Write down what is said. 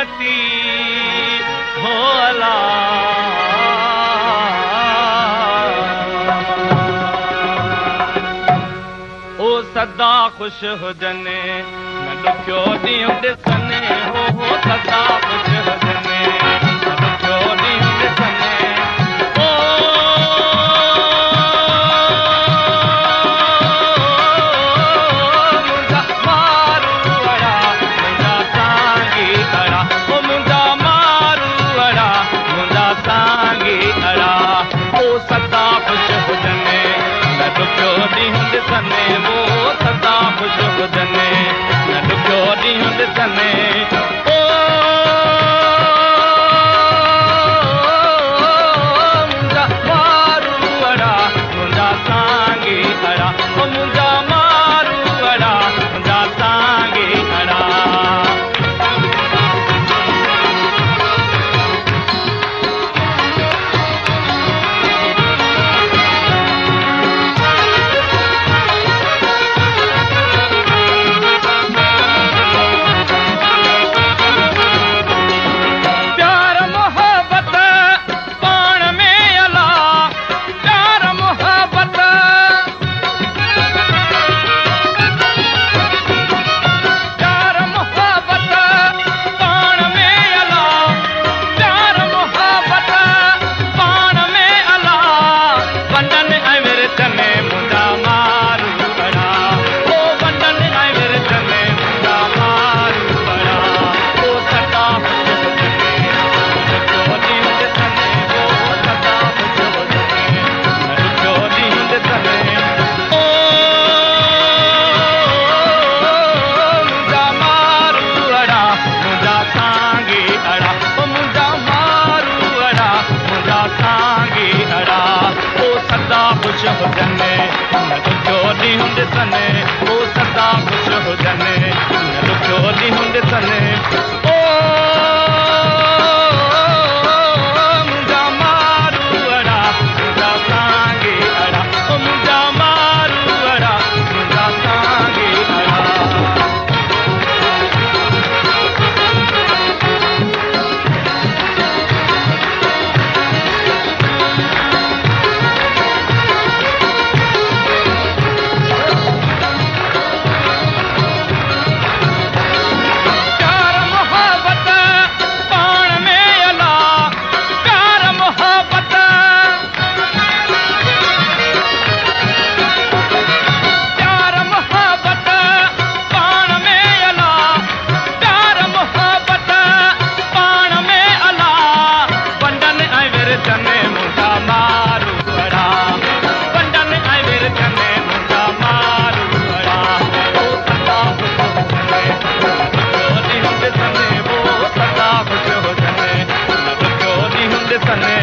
ورتي हो अला। ओ सदा खुश हुजने न ॾुखियो ॾींहुं ॾिसने, हो सदा खुश हुजने न ॾुखियो ॾींहुं ॾिसने। ओ मुंहिंजा मारू अड़ा मुंहिंजा सांगी अड़ा, ओ मुंहिंजा मारू अड़ा मुंहिंजा सांगी अड़ा। ओ सदा खुश हुजने न ॾुखियो ॾींहुं ॾिसने, वो सदा खुश हुजने न ॾुखियो ॾींहुं ॾिसने। ओ मुंहिंजा मारू अड़ा मुंहिंजा सांगी अड़ा, ओ मुंहिंजा मारू अड़ा मुंहिंजा सांगी अड़ा। प्यार मोहबत पाण में अला, प्यार मोहबत, प्यार मोहबत पाण में अला, प्यार मोहबत पाण में अला। वंडन ऐं विरचने मुंहिंजा मारू अड़ा, ओ वंडन ऐं विरचने मुंहिंजा मारू अड़ा। ओ सदा खुश हुजने न ॾुखियो ॾींहुं ॾिसने, ओ सदा खुश हुजने न ॾुखियो ॾींहुं ॾिसने। ओ मुंहिंजा मारू अड़ा मुंहिंजा सांगी अड़ा, ओ मुंहिंजा मारू अड़ा मुंहिंजा सांगी अड़ा। ओ सदा खुश हुजने न ॾुखियो ॾींहुं ॾिसने, ओ सदा खुश हुजने न ॾुखियो ॾींहुं ॾिसने। ओ मुंहिंजा मारू अड़ा मुंहिंजा सांगी अड़ा, ओ मुंहिंजा मारू अड़ा मुंहिंजा सांगी अड़ा। प्यार मोहबत पाण में अला, प्यार मोहबत, प्यार मोहबत पाण में अला, प्यार मोहबत पाण में अला। वंडन ऐं विरचने मुंहिंजा मारू अड़ा, वंडन ऐं विरचने मुंहिंजा मारू अड़ा। ओ सदा खुश हुजने न ॾुखियो ॾींहुं ॾिसने, वो सदा खुश हुजने न ॾुखियो ॾींहुं ॾिसने।